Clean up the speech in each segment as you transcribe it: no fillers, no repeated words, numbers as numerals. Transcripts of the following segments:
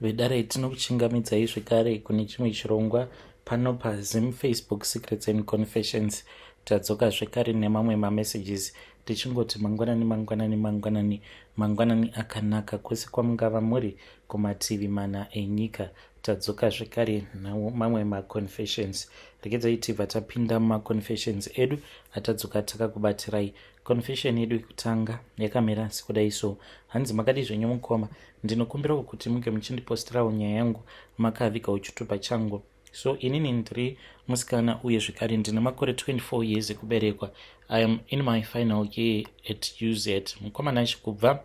Vedare, tinokuchingamidzai zvekare kune chimwe chirongwa pano paZim Facebook Secrets and Confessions. Tadzoka zvekare nemamwe mamessages, tichingoti mangwanani, mangwanani, mangwanani, mangwanani akanaka kwese kwamungava muri kumativi mana enyika. Tadzoka zvekare namamwe maconfessions. Regedzai tibva tapinda mumaconfessions edu atadzoka takakubatirai. Confession yedu yekutanga yakamira sekudai so. Hanzi, "Makadi zvenyu mukoma? Ndinokumbirawo kuti munge muchindipostirawo nyaya yangu makavigawo chitupa changu. So inini ndiri musikana uye zvekare ndine makore 24 years ekuberekwa. I am in my final year at UZ. Mukomana, achikubva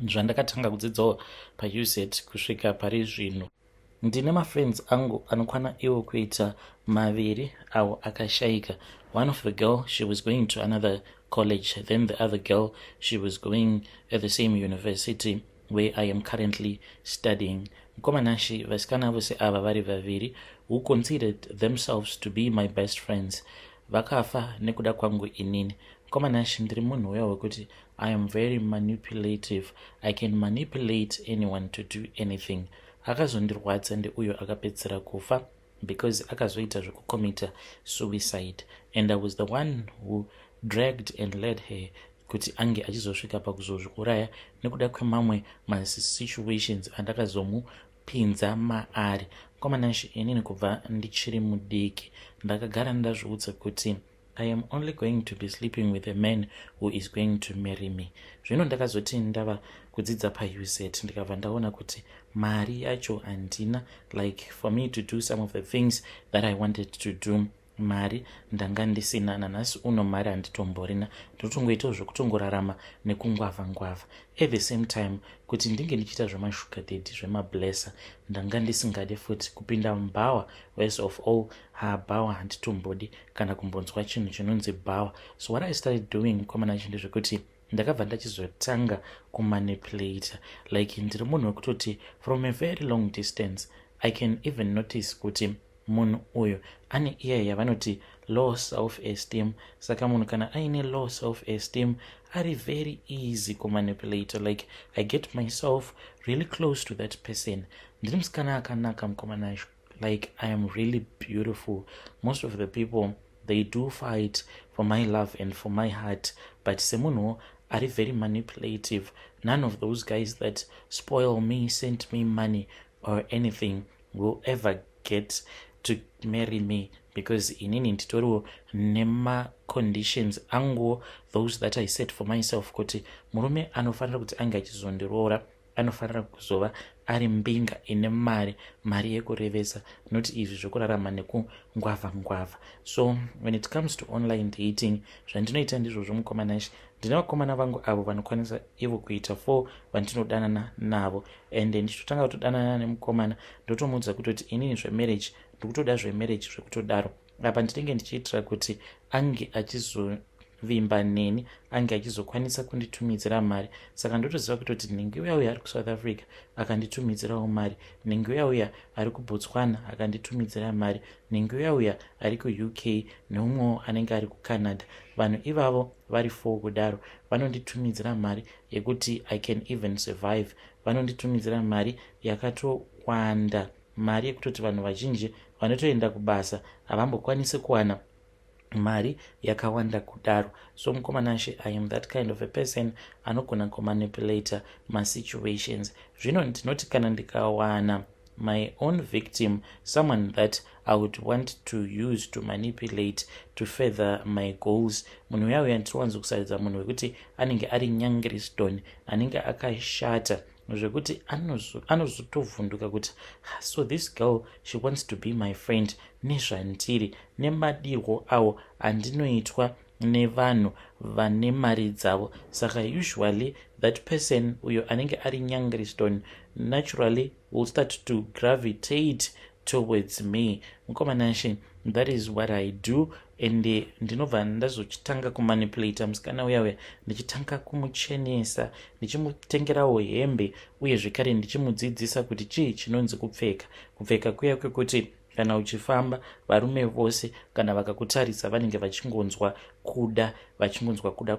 zvandakatanga kudzidzawo paUZ kusvika pari zvino, ndine mafriends angu anokwana iwo kuita maviri awo akashayika. One of the girl, she was going to another college, then the other girl, she was going at the same university where I am currently studying. Mukomanashi, vasikana vose ava vari vaviri, who considered themselves to be my best friends, vakafa nekuda kwangu inini. Mukomanashi, ndiri munhu uya wekuti I am very manipulative. I can manipulate anyone to do anything. Akazondirwadza ndeuyo akapedzisira kufa because akazoita zvekucommita suicide, and I was the one who dragged and led her kuti ange achizosvika pakuzozviuraya nekuda kwemamwe masituations andakazomupinza maari. Mukomanashi, inini kubva ndichiri mudiki ndakagara ndazviudza kuti I am only going to be sleeping with a man who is going to marry me. Zvino ndakazoti ndava kudzidza paUZ, ndikabva ndaona kuti mari yacho handina, like for me to do some of the things that I wanted to do, mari ndanga ndisina. Nanhasi uno mari handitomborina, ndinotongoitawo zvekutongorarama nekungwavha ngwavha. At the same time, kuti ndinge ndichiita zvemashuga daddy, zvemablesser, ndanga ndisingade futi kupinda mubhawa. Worst of all, habhawa handitombodi kana kumbonzwa chinhu chinonzi bhawa. So what I started doing, mukomana, ndezvekuti ndakabva ndachizotanga kumanipulata. Like ndiri munhu wekutoti from a very long distance I can even notice kuti munhu uyu ane iya yavanoti low self esteem. Saka munhu kana aine low self esteem ari very easy kumanipulate. Like I get myself really close to that person. Ndiri musikana akanaka, mukomana. Like I am really beautiful. Most of the people, they do fight for my love and for my heart, but semunhuwo ari very manipulative, none of those guys that spoil me, sent me money or anything, will ever get to marry me because inini nditoriwo nemaconditions anguwo, those that I set for myself, kuti murume anofanira kuti ange achizondiroora anofanira kuzova ari mbinga ine mari, mari yekurevesa, noti izvi zvekurarama nekungwavha ngwavha. So when it comes to online dating, zvandinoita ndizvozvo, mukomanashi. Ndine vakomana vangu avo vanokwanisa ivo kuita four vandinodanana navo, and ndichitotanga kutodanana nemukomana, ndotomuudza kutoti inini zvemarriage, ndikutoda zvemarriage zvekutodaro. Apa ndinenge ndichiitira kuti ange achizovimba neni, ange achizokwanisa kunditumidzira mari. Saka ndotoziva kutoti nhingi uya uya ari kuSouth Africa akanditumidzirawo mari, nhingi uya uya ari kuBotswana akanditumidzira mari, nhingi uya uya ari kuUK, neumwewo anenge ari kuCanada, vanhu ivavo vari four kudaro vanonditumidzira mari yekuti I can even survive. Vanonditumidzira mari yakatowanda, mari yekutoti vanhu vazhinji vanotoenda kubasa havambokwanisi kuwana mari yakawanda kudaro. So mukomanashe, I am that kind of a person anogona kumanipulata masituations. Zvino ndinoti kana ndikawana my own victim, someone that I would want to use to manipulate to further my goals, munhu uya uya ndinowanzokusaridza munhu wekuti anenge ari nyangiriston, anenge akashata zvekuti anozotovhunduka kuti, "So this girl, she wants to be my friend nezvandiri, nemadirwo awo andinoitwa nevanhu vane mari dzavo." Saka usually that person uyo anenge ari nyangiriston naturally will start to gravitate towards me. Mukomanashe, that is what I do, and ndinobva ndazochitanga kumanipulata musikana uya uya, ndichitanga kumuchenesa, ndichimutengerawo hembe, uye zvekare ndichimudzidzisa kuti chii chinonzi kupfeka, kupfeka kuya kwekuti kana uchifamba, varume vose kana vakakutarisa vanenge vachingonzwa kuda, vachingonzwa kuda.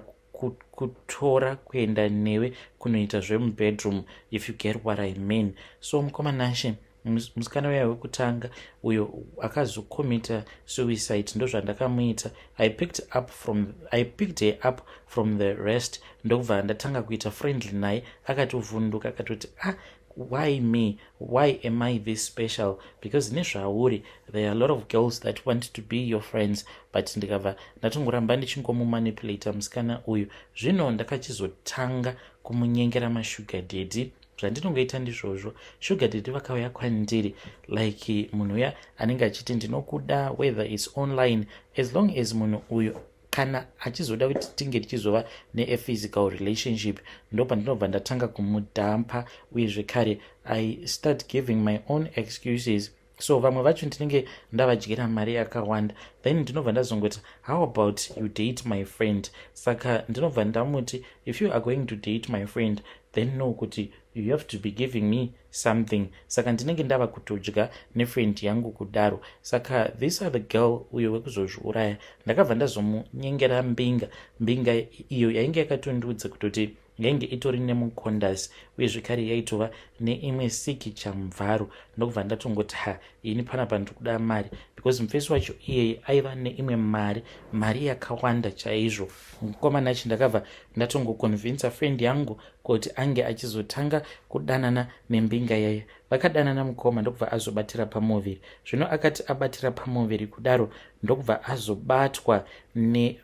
Kutora kuenda newe kunoita zvemubedroom, if you get what I mean. So mukoma Nashe, musikana uya wekutanga uyo akazocommita suicide, ndozvandakamuita. I picked her up from the rest, ndokubva ndatanga kuita friendly naye. Akatovhunduka, akatoti, "Ah, why me? Why am I this special? Because nezvauri, there are a lot of girls that want to be your friends." But ndikabva ndatongoramba ndichingomumanipulata musikana uyu. Zvino ndakachizotanga kumunyengera masugar daddy. Zvandinongoita ndizvozvo. Sugar daddy vakauya kwandiri like munhu uya anenge achiti, "Ndinokuda," whether it's online, as long as munhu uyu kana achizoda kuti tinge tichizova neaphysical relationship, ndo pandinobva ndatanga kumudhampa. Uye zvekare I start giving my own excuses. So vamwe vacho ndinenge ndavadyira mari yakawanda, then ndinobva ndazongoti, "How about you date my friend?" Saka ndinobva ndamuti, "If you are going to date my friend, then know kuti you have to be giving me something." Saka ndinenge ndava kutodya nefriend yangu kudaro. Saka this other girl uyo wekuzozviuraya, ndakabva ndazomunyengera mbinga. Mbinga iyo yainge yakatondiudza kutoti yainge itori nemukondasi, uye zvekare yaitova neimwe siki chamubvaro. Ndokubva ndatongoti, "Ha, ini panapa ndikuda mari," because mufesi wacho iyeye aiva neimwe mari, mari yakawanda chaizvo. Mukomana achi ndakabva ndatongoconvinsa friend yangu kuti ange achizotanga kudanana nembinga yaya. Vakadanana mukoma, ndokubva azobatira pamuviri. Zvino akati abatira pamuviri kudaro, ndokubva azobatwa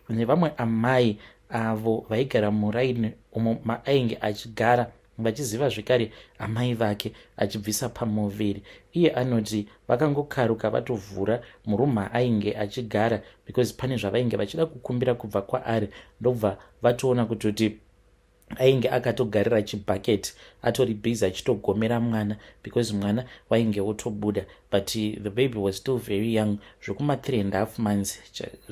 nevamwe amai avo vaigara muraini umo maainge achigara, vachiziva zvekare amai vake achibvisa pamuviri. Iye anoti vakangokaruka vatovhura murumu ainge achigara, because pane zvavainge vachida kukumbira kubva kwaari, ndobva vatoona kutoti ainge akatogarira chibhaketi, atori busy achitogomera mwana, because mwana wainge wotobuda, but the baby was still very young, zvekuma 3 and half months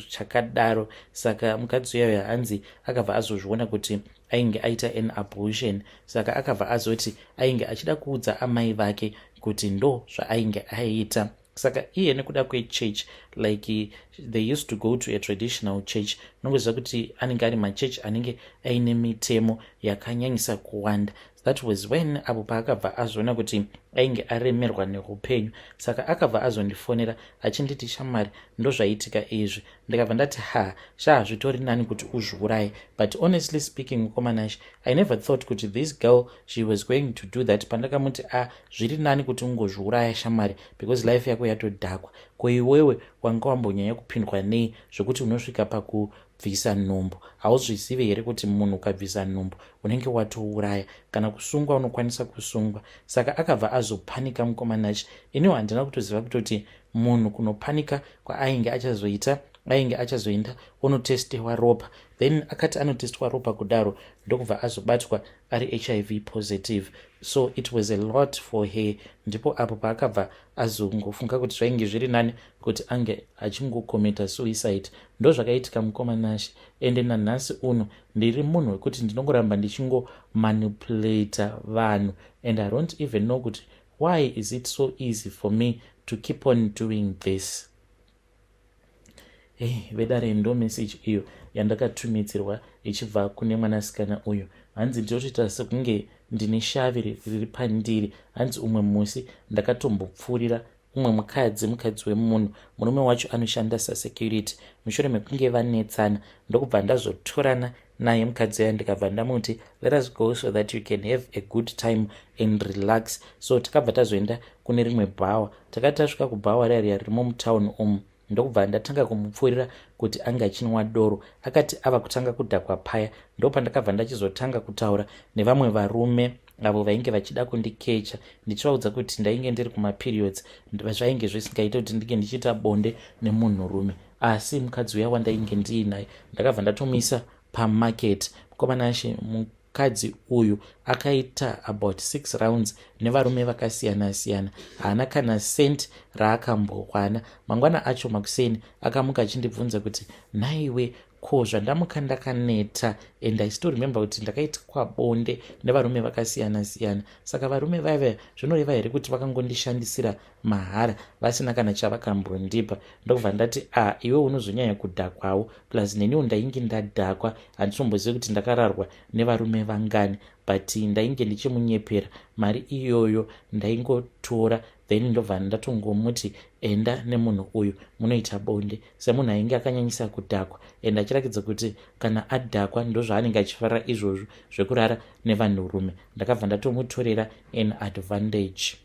chakadaro. Saka mukadzi uyayo hanzi akabva azozviona kuti ainge aita an abortion. Saka akabva azoti ainge achida kuudza amai vake kuti ndo zvaainge aita. Saka iye nekuda kwechurch, like they used to go to a traditional church, nongoziva kuti anenge ari machechi anenge aine mitemo yakanyanyisa kuwanda. That was when apo paakabva azoona kuti ainge aremerwa neupenyu. Saka akabva azondifonera achinditi, "Shamwari, ndozvaitika izvi." Ndikabva ndati, "Ha sha, zvitori nani kuti uzviuraye." But honestly speaking, mukomanash, I never thought kuti this girl, she was going to do that. Pandakamuti, "A ah, zviri nani kuti ungozviuraya shamwari, because life yako yatodhakwa. Ko iwewe wanga wambonyanya kupindwa nei zvokuti unosvika pakubvisa nhumbu? Hauzvizivi here kuti munhu ukabvisa nhumbu unenge watouraya? Kana kusungwa unokwanisa kusungwa." Saka akabva azopanika mukomanachi. Iniwo handina kutoziva kutoti munhu kunopanika kwaainge achazoita, ainge achazoenda onotestewa ropa. Then akati anotestwa ropa kudaro, ndokubva azobatwa ari HIV positive. So it was a lot for her. Ndipo apo paakabva azongofunga kuti zvainge zviri nani kuti ange achingocommita suicide. Ndo zvakaitika mukomanashi. Ende nanhasi uno ndiri munhu wekuti ndinongoramba ndichingomanipulata vanhu, and I don't even know kuti why is it so easy for me to keep on doing this. Hey, vedare, ndo message iyo yandakatumidzirwa ichibva kune mwanasikana uyu. Hanzi ndinotoita sekunge ndine shavi riri pandiri. Hanzi umwe musi ndakatombopfuurira umwe mukadzi, mukadzi wemunhu, murume wacho anoshanda sasecurity. Mushure mekunge vanetsana, ndokubva ndazotorana naye mukadzi uya, ndikabva ndamuti, "Let us go so that you can have a good time and relax." So takabva tazoenda kune rimwe bhawa. Takati tasvika kubhawa riya ririmo mutauni umu, ndokubva ndatanga kumupfuurira kuti ange achinwa doro. Akati ava kutanga kudhakwa paya, ndopandakabva ndachizotanga kutaura nevamwe varume avo vainge vachida kundikecha, ndichivaudza kuti ndainge ndiri kumaperiods, zvainge zvisingaite kuti ndinge ndichiita bonde nemunhurume. Asi mukadzi uya wandainge ndiinaye ndakabva ndatomisa pamarket. Mukomanashe, mukadzi uyu akaita about six rounds nevarume vakasiyana-siyana, haana kana cent raakambowana. Mangwana acho makuseni akamuka achindibvunza kuti, "Nhaiwe, Ko zvandamuka ndakaneta, and I still remember kuti ndakaitwa bonde nevarume vakasiyana siyana. Saka varume vaiva, zvinoreva here kuti vakangondishandisira mahara vasina kana chavakambondipa? Ndokubva ndati, "A, iwe unozonyanya kudhakwawo, plus neniwo ndainge ndadhakwa. Handitombozivi kuti ndakararwa nevarume vangani, but ndainge ndichimunyepera. Mari iyoyo ndaingotora, then ndobva ndatongomuti, 'Enda nemunhu uyu munoita bonde.' Semunhu ainge akanyanyisa kudhakwa and achirakidza kuti kana adhakwa ndozvaanenge achifarira izvozvo zvekurara nevanhurume, ndakabva ndatomutorera an advantage."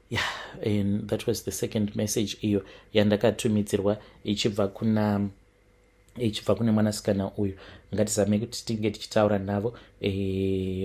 Yeah, and that was the second message iyo yandakatumidzirwa ichibva kune mwanasikana uyu. Ngatizamei kuti tinge tichitaura navo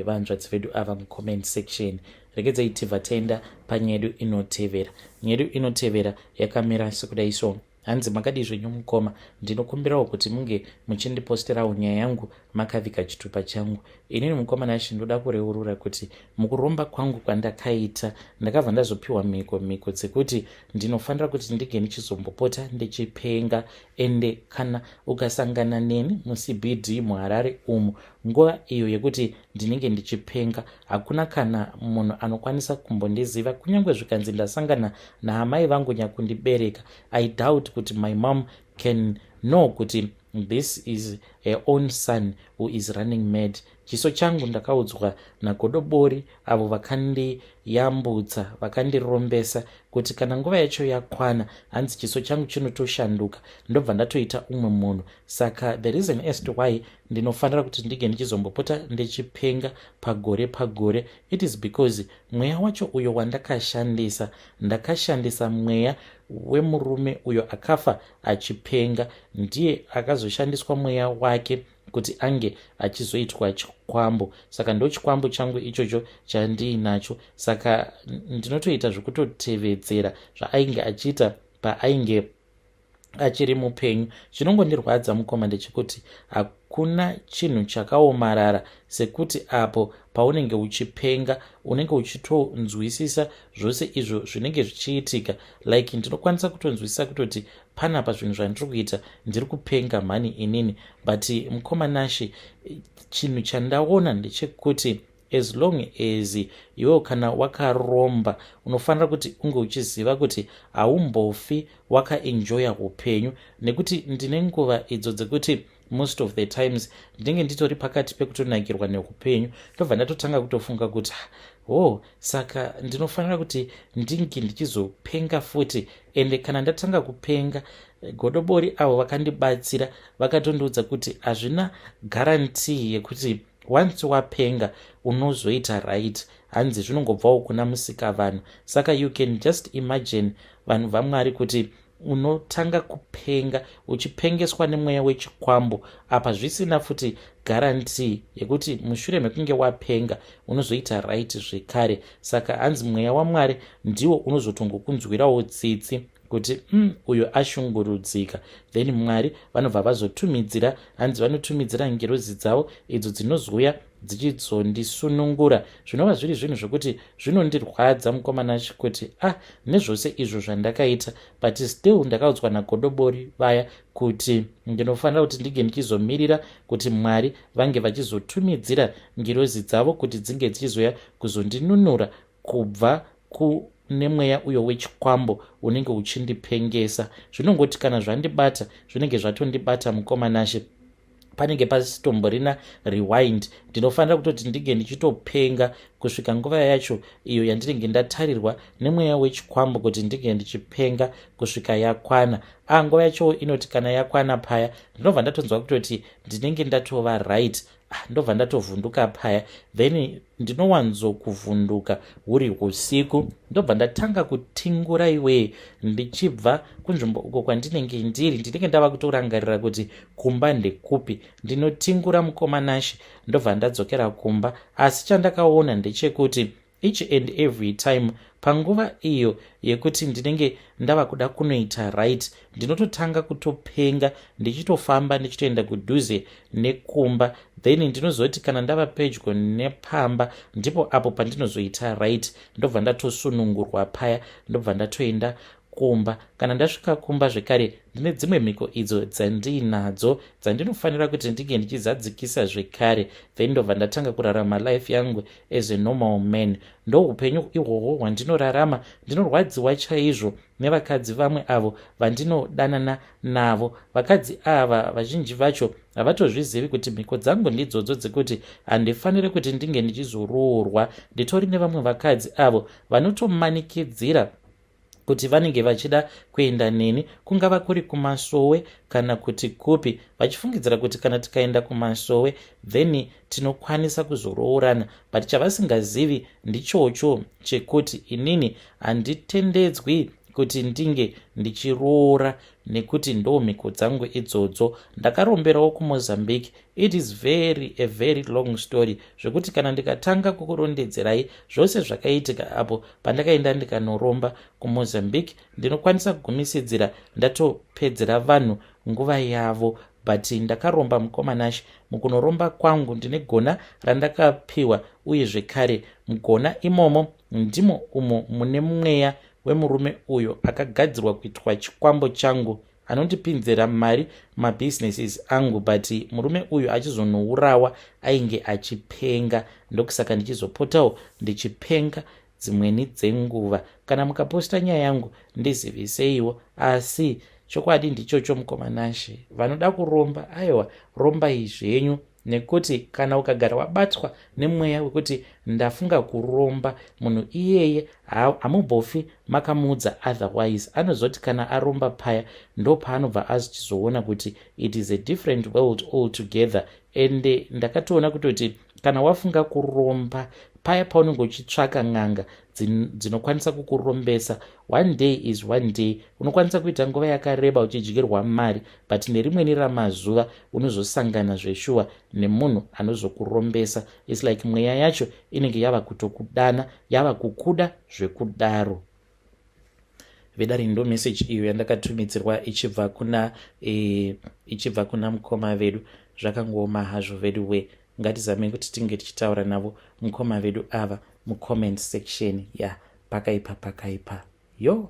vanzvadzi vedu ava mucomment section. Regedzai tibva taenda panyaya yedu inotevera. Nyaya yedu inotevera yakamira sekudai so. Hanzi, "Makadii zvenyu mukoma? Ndinokumbirawo kuti munge muchindiposterawo nyaya yangu makaviga chitupa changu. Inini mukoma Nashe, ndoda kureurura kuti mukuromba kwangu kwandakaita ndakabva ndazopiwa mhiko, mhiko dzekuti ndinofanira kuti ndinge ndichizombopota ndichipenga. Ende kana ukasangana neni muCBD muHarare umu nguva iyo yekuti ndinenge ndichipenga, hakuna kana munhu anokwanisa kumbondiziva. Kunyange zvikanzi ndasangana naamai vangu nyakundibereka, I doubt kuti my mom can know kuti this is her own son who is running mad. Chiso changu, ndakaudzwa nagodobori avo vakandiyambutsa, vakandirombesa, kuti kana nguva yacho yakwana, hanzi chiso changu chinotoshanduka, ndobva ndatoita umwe munhu. Saka the reason as to why ndinofanira kuti ndinge ndichizombopota ndichipenga pagore pagore, it is because mweya wacho uyo wandakashandisa, ndakashandisa mweya wemurume uyo akafa achipenga. Ndiye akazoshandiswa mweya wake kuti ange achizoitwa chikwambo. Saka ndo chikwambo changu ichocho chandiinacho. Saka ndinotoita zvekutotevedzera zvaainge achiita paainge achiri mupenyu. Chinongondirwadza mukoma ndechekuti hakuna chinhu chakaomarara sekuti apo paunenge uchipenga unenge uchitonzwisisa zvose izvo zvinenge zvichiitika. Like ndinokwanisa kutonzwisisa kutoti panapa zvinhu zvandiri kuita ndiri kupenga mhani inini. But mukoma Nashe, chinhu chandaona ndechekuti as long as iwewo kana wakaromba, unofanira kuti unge uchiziva kuti haumbofi wakaenjoya upenyu, nekuti ndine nguva idzo dzekuti most of the times ndinenge nditori pakati pekutonakirwa neupenyu, ndobva ndatotanga kutofunga kuti, 'Oh, saka ndinofanira kuti ndinge ndichizopenga futi.' Ende kana ndatanga kupenga, godobori avo vakandibatsira vakatondiudza kuti hazvina guarantee yekuti once wapenga unozoita right. Hanzi zvinongobvawo kuna musika vanhu. Saka you can just imagine, vanhu vaMwari, kuti unotanga kupenga uchipengeswa nemweya wechikwambo, apa zvisina futi guarantee yekuti mushure mekunge wapenga unozoita right zvekare. Saka hanzi mweya waMwari ndiwo unozotongokunzwirawo tsitsi kuti uyo ashungurudzika." Then Mwari vanobva vazotumidzira, hanzi vanotumidzira ngerozi dzavo idzo dzinozouya dzichizondisunungura. Zvinova zviri zvinhu zvokuti zvinondirwadza mukoma Nashe, kuti ah, nezvose izvo zvandakaita, but still ndakaudzwa nagodobori vaya kuti ndinofanira kuti ndinge ndichizomirira kuti Mwari vange vachizotumidzira ngirozi dzavo kuti dzinge dzichizoya kuzondinunura kubva kune mweya uyo wechikwambo unenge uchindipengesa. Zvinongoti kana zvandibata, zvinenge zvatondibata mukoma Nashe, panenge pasitomborina rewind. Ndinofanira kutoti ndinge ndichitopenga kusvika nguva yacho iyo yandinenge ndatarirwa nemweya wechikwambo kuti ndinge ndichipenga kusvika yakwana. A, nguva yacho inoti kana yakwana paya, ndinobva ndatonzwa kutoti ndinenge ndatova right. Ah, ndobva ndatovhunduka paya. Then ndinowanzokuvhunduka huri usiku, ndobva ndatanga kutingura iwee ndichibva kunzvimbo uko kwandinenge ndiri. Ndinenge ndava kutorangarira kuti kumba ndekupi. Ndinotingura mukoma Nashe, ndobva ndadzokera kumba. Asi chandakaona ndechekuti each and every time panguva iyo yekuti ndinenge ndava kuda kunoita right, ndinototanga kutopenga ndichitofamba ndichitoenda kudhuze nekumba. Then ndinozoti kana ndava pedyo nepamba, ndipo apo pandinozoita right, ndobva ndatosunungurwa paya, ndobva ndatoenda kumba." Kumba kana ndasvika kumba zvekare, ndine dzimwe mhiko idzo dzandiinadzo dzandinofanira kuti ndinge ndichizadzikisa zvekare, then ndobva ndatanga kurarama life yangu as a normal man. Ndo upenyu ihwohwo hwandinorarama. Ndinorwadziwa chaizvo nevakadzi vamwe avo vandinodanana navo. Vakadzi ava vazhinji vacho havatozvizivi kuti mhiko dzangu ndidzodzo dzekuti handifaniri kuti ndinge ndichizoroorwa. Nditori nevamwe vakadzi avo vanotomanikidzira kuti vanenge vachida kuenda neni, kungava kuri kumasowe kana kuti kupi, vachifungidzira kuti kana tikaenda kumasowe then tinokwanisa kuzoroorana. But chavasingazivi ndichocho chekuti inini handitendedzwi kuti ndinge ndichiroora nekuti ndo mhiko dzangu idzodzo. Ndakaromberawo kuMozambique. It is a very long story, zvekuti kana ndikatanga kukurondedzerai zvose zvakaitika apo pandakaenda ndikanoromba kuMozambique, ndinokwanisa kugumisidzira ndatopedzera vanhu nguva yavo. But ndakaromba, mukoma Nashe. Mukunoromba kwangu ndine gona randakapiwa, uye zvekare mugona imomo ndimo umo mune mweya wemurume uyo akagadzirwa kuitwa chikwambo changu, anondipinzira mari mabusinesses angu. But murume uyu achizonourawa ainge achipenga, ndokusaka ndichizopotawo ndichipenga dzimweni dzenguva. Kana mukaposta nyaya yangu, ndiziviseiwo. Asi chokwadi ndichocho, mukoma Nashe, vanoda kuromba, aiwa, rombai zvenyu, nekuti kana ukagara wabatwa nemweya wekuti ndafunga kuromba, munhu iyeye hamumbofi makamuudza otherwise. Anozoti kana aromba paya, ndo paanobva achizoona kuti it is a different world altogether. Ende ndakatoona kutoti kana wafunga kuromba paya, paunenge uchitsvaka n'anga dzinokwanisa kukurombesa, one day is one day. Unokwanisa kuita nguva yakareba uchidyirwa mari, but nerimweni ramazuva unozosangana zveshuwa nemunhu anozokurombesa. It's like mweya yacho inenge yava kutokudana, yava kukuda zvekudaro. Vedare, ndo message iyo yandakatumidzirwa ichibva kuna mukoma vedu. Zvakangooma hazvo vedu we. Ngatizamei kuti tinge tichitaura navo mukoma vedu ava mucomment section ya. Pakaipa, pakaipa yo.